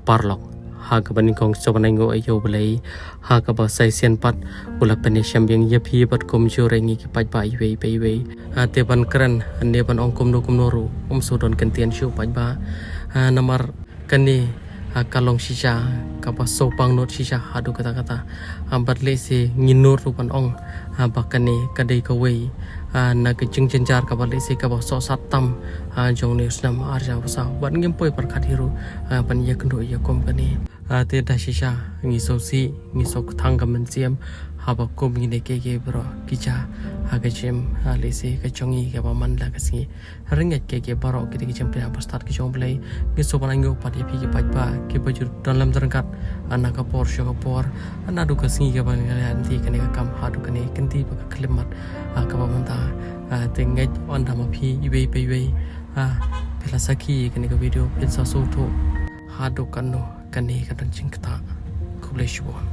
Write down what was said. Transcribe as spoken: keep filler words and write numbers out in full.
paralok. Ha kaba nyngkong sngewbha ban ainguh ïa U Blei, ha kaba sa shisien pat u la pynïashem biang ïa phi bad kumjuh ïa ngi ki paidbah iwei pa iwei. Ah, te ban kren ne ban ong kumno kumno ruh, um shu don kyntien shuh paidbah. Ah, namar kane, ah, ka long shisha kaba sngewpang nud shisha haduh katta katta. Ah, bad lehse ngi nud ruh ban ong, ah, ba kane ka dei kawei, ah, na ka jingjynjar kaba lehse kaba sohsat tam, ah, jong une u snem ar hajar arphew saw. Bad ngim poi pyrkhat hi ruh, ah, ban ïakynduh ïa kum kane. Ah, te da shisha ngi sngewsih, ngi sngewkthang ka mynsiem haba kum kine kiei kiei baroh ki jia ha ka jingim, ah, lehse ka jong ngi kaba man la ka sngi. Ryngkat kiei kiei baroh ki dei ki jingpynïaid ba stad ki jong U Blei. Ngi sngewbha ban ainguh pat ïa phi ki paidbah kiba ju don lem ryngkat, ah, na ka por sha ka por, ah, naduh ka sngi kaba ngi la lynti kane ka kam haduh kane ka kynti bad ka khyllipmat, ah, kaba mynta. Ah, te ngeit ynda ma phi iwei pa iwei, ah, phi la sakhi ïa kane ka video, phin sa sngewthuh haduh katno kane ka don jingktah. Khublei shibun.